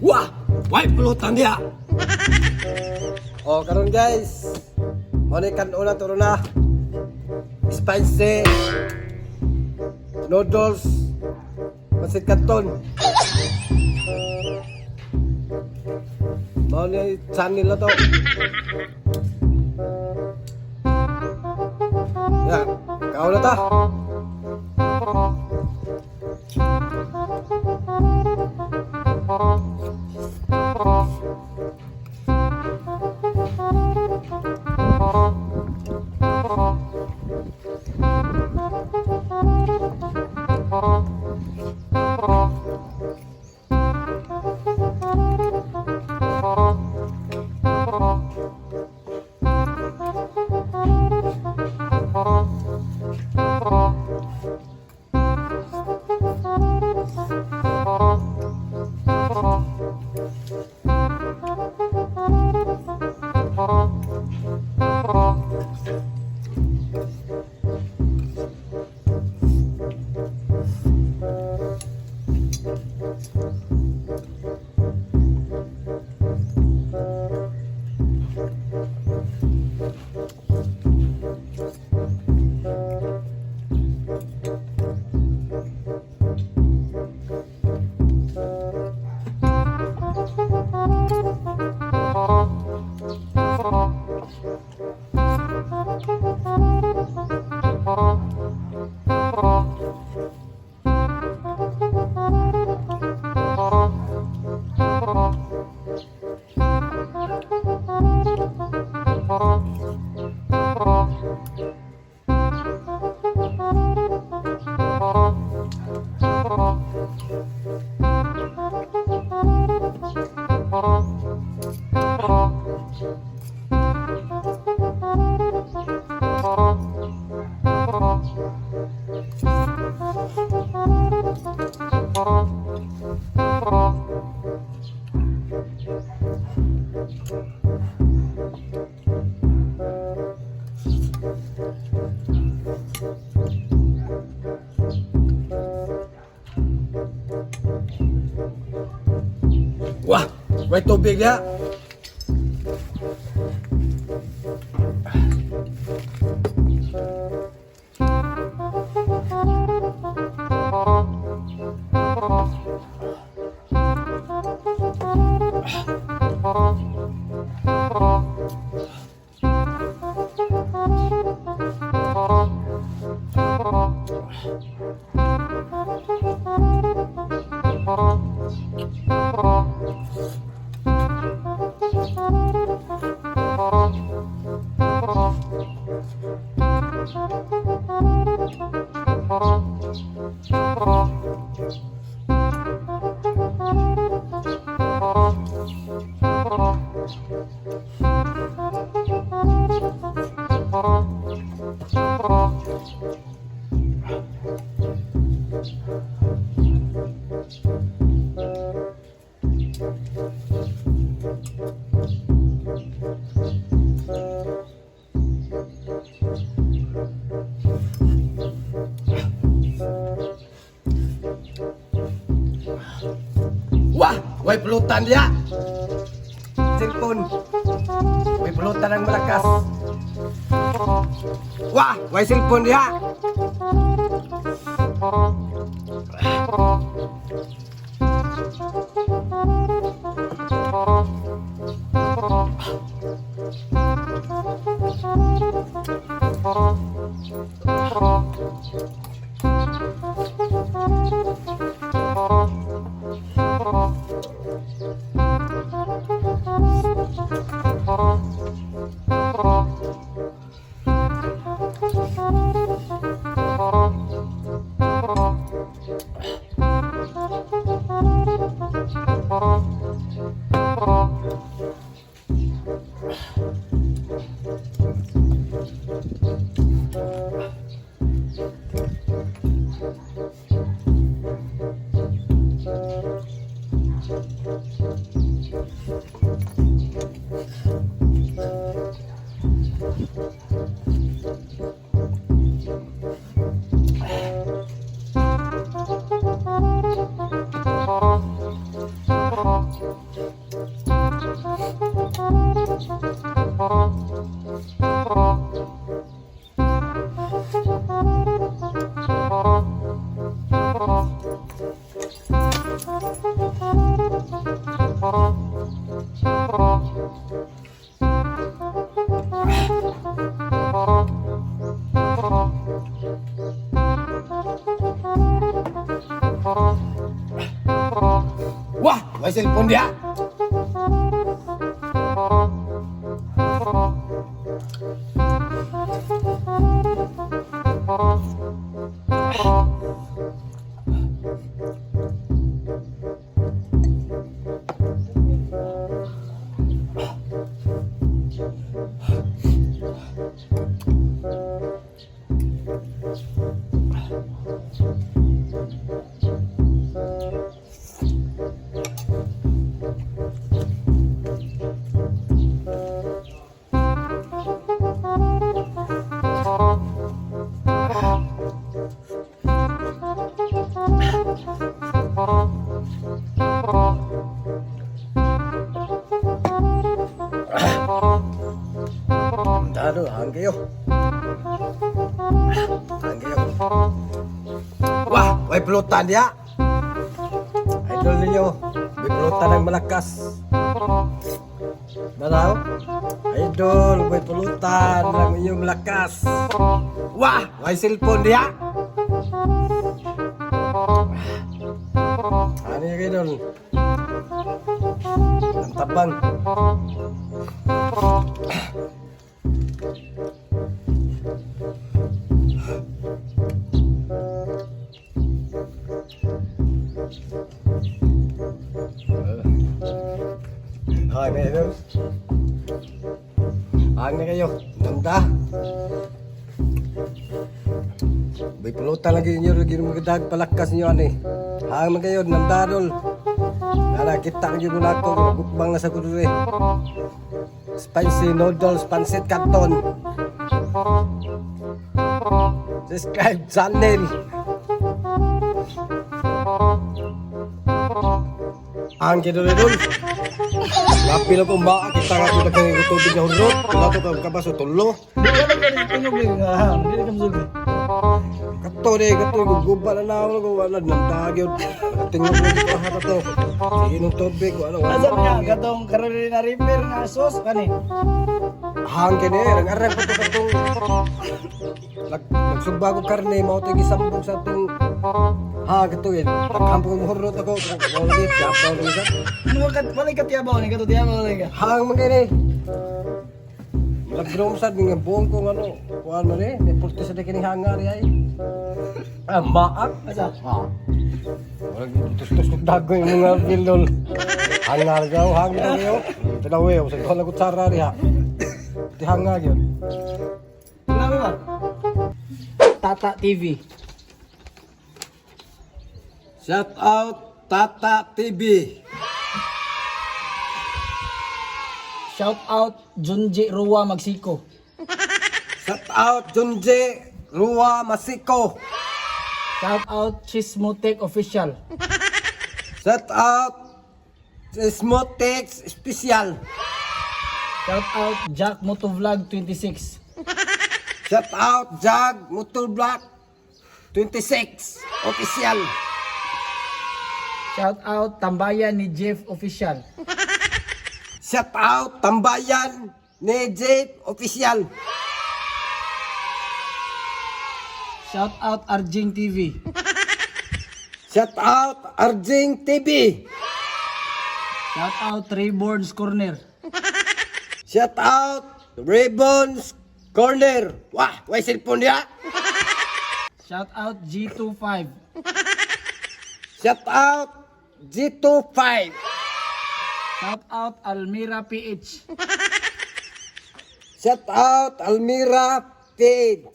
Wah, way pulutan diha. Oh, karon guys. Mao ni kan-on na to na. Spicy noodles, pancit canton. Mao ni channel na to. Ya, kaon na ta. Wah, way tubig diha. Wah, way pulutan diha. Cellphone. Way pulutan ang malakas. Wah, way cellphone diha. Wah, may cellphone diha. Dano, hang kayo. Hang kayo. Wah, may pulutan diha. Idol ninyo, may pulutan ng malakas. Manaw? Idol, may pulutan ng inyong malakas. Wah, may cellphone diha. Ano yung idol? Ang tabang. Hi, mga idol. Ang na kayo. Nanda. May pulutan lagi ninyo. Lagi ng mga dag palakas ninyo ani. Hang na kayo. Nanda dol. Nana, kita lagi mo na ako. Bukbang na sa kudure. Spicy noodles, pancit canton. Subscribe channel. Ang kidol-idol. Lapil ako ba kita nga kita kang tubig na hurot. Wala to kang kabaso tulo. Di ka nagtingog nga hang, di ka musulti. Kato de kato guguba na na ako wala nang dagyod. Tingog mo dito ha to. Sige nung tubig wala wala. Asa niya katong Carolina Reaper nga sauce kani. Hang kini arang arang pa to katong nagsugba ko karne mao to gisambog sa atong ha kato eh. Nagkampo ko hurot ako. Wala di kato lagi sa. Ano ka wala ka tiyabaw ni kato tiyabaw ni ka. Hang man kini. Lagrom sad nga buong kong ano, kuan man eh, ni pulti sa kini hanga ri ay. Ah, maak. Asa? Ah. Wala tustos kog dagoy yung mga bilol. Hanga gaw, hanga kayo. Tinawi, sa tuwa lang kutsara diha. Ti hanga gyud. Wala ba? Tata TV. Shout out Tata TV. Shout out Junji Rua Magsiko. Shout out Junji Rua Masiko. Shout out Chismotech Official. Shout out Smotex Special. Shout out Jack Motovlog 26. Shout out Jag Motorblock 26 Official. Shout out Tambayan ni Jeff Official. Shout out Tambayan ni Jeff Official. Shout out Arjing TV. Shout out Arjing TV. Shout out Rayborn's Corner. Shout out Ribbons Corner. Wah, way cellphone niya. Shout out G25. Shout out G25. Shout out Almira PH. Shout out Almira Page.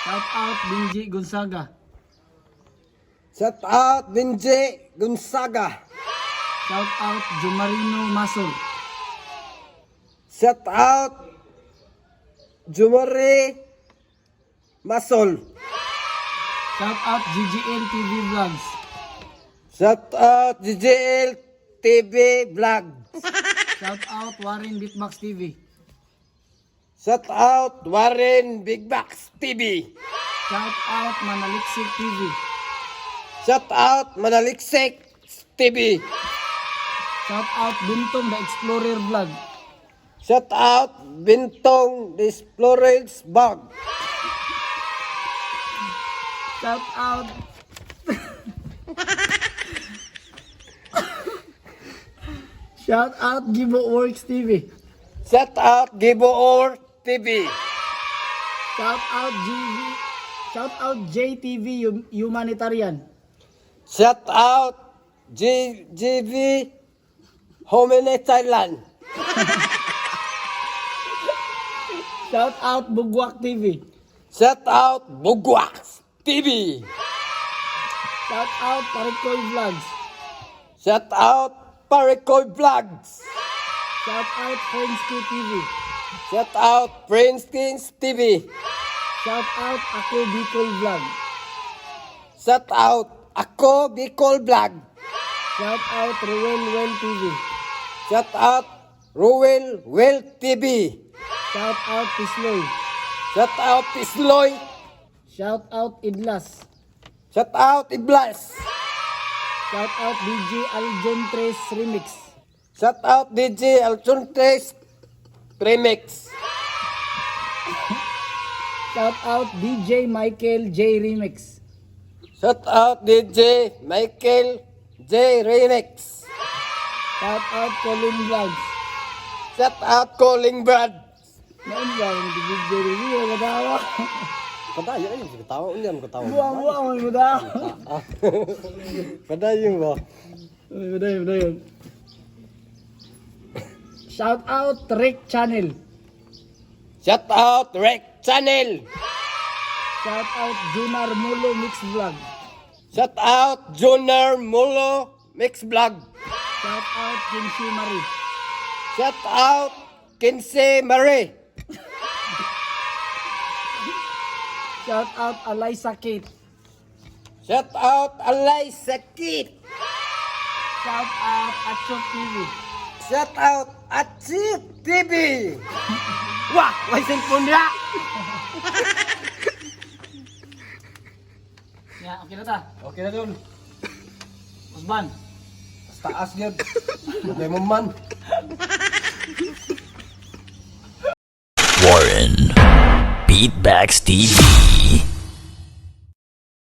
Shout out Benji Gonzaga. Shout out Benji Gonzaga. Shout out Jumarino Masol. Shout out Jumari Masol. Shout out GGL TV Vlogs. Shout out GGL TV Vlog. Shout out Warren Beatbox TV. Shout out Warren Big Box TV. Shout out Manaliksik TV. Shout out Manaliksik TV. Shout out Bintong the Explorer Vlog. Shout out Bintong the Explorers Vlog. Shout out Shout out Gibo Works TV. Shout out Gibo Or TV. Shout out GV Shout out JTV Humanitarian. Shout out GGV Homine Thailand. Shout out Bugwak TV. Shout out Bugwak TV. Shout out Parikoy Vlogs. Shout out Parikoy Vlogs. Shout out Friendski TV. Shout out Prince Kings TV. Shout out Ako Bicol Vlog. Shout out Ako Bicol Vlog. Shout out Ruel Well TV. Shout out Ruel Well TV. Shout out Pisloy. Shout out Isloy. Shout out Idlas. Shout out Iblas. Shout out DJ Aljon Tres Remix. Shout out DJ Alchontes Remix. Shout out DJ Michael J Remix. Shout out DJ Michael J Remix. Shout out Colin Vlogs. Shout out Calling Brad. Noon ba ang video review katawa? Padayon ay katawa unyan katawa. Buang buang mo daw. Padayon ba? Padayon, padayon. Shout out Rick Channel. Shout out Rec Channel. Shout out Junar Mulo Mix Vlog. Shout out Junior Mulo Mix Vlog. Shout out Kimchi Marie. Shout out Kinsey Marie. Shout out Eliza Kate. Shout out Alay Sakit. Shout out Achok TV. Shout out Achik TV. Wah, may cellphone na. Ya, okay na ta. Okay na dun. Usban. Taas yun. Lemon man. Warren. Beatbacks TV.